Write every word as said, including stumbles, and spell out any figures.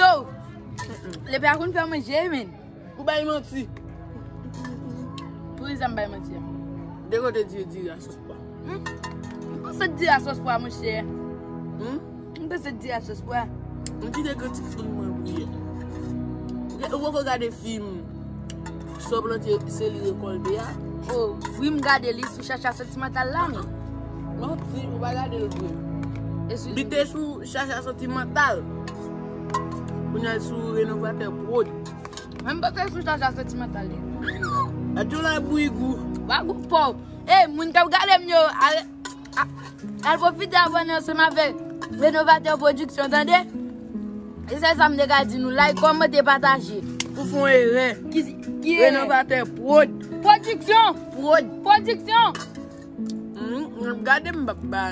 Yo, Lepe a konn fè manje, men. Ou bay manti. Poukisa m bay manti a? De kote di diri a sòs pwa. Hmm? M panse diri a sòs pwa, monchè. Hmm? M panse diri a sòs pwa. M kite kritik fim mwen bouye. Ou poko gade fim Sò plante se li rekòlte a? Oh, wi, m gade li sou Chacha Santimantal la, men. Manti, ou pa gade l vre. Eskize m. Li te sou Chacha Santimantal. Kounye a l sou Renovatè Prod. Mwen m panse sou Chacha Santimantal li. Adjou la bouyi gou. Wa gou po. Ey, moun k ap gade m yo, al, a, al pwofite abòne ansanm avèk Renovatè Pwodiksyon, tande? E se sa m te ka di nou, like, kòmante, pataje. Ou fè yon erè. Ki, ki erè? Renovatè Prod. Pwodiksyon! Prod. Pwodiksyon! Hmm, gade m papa.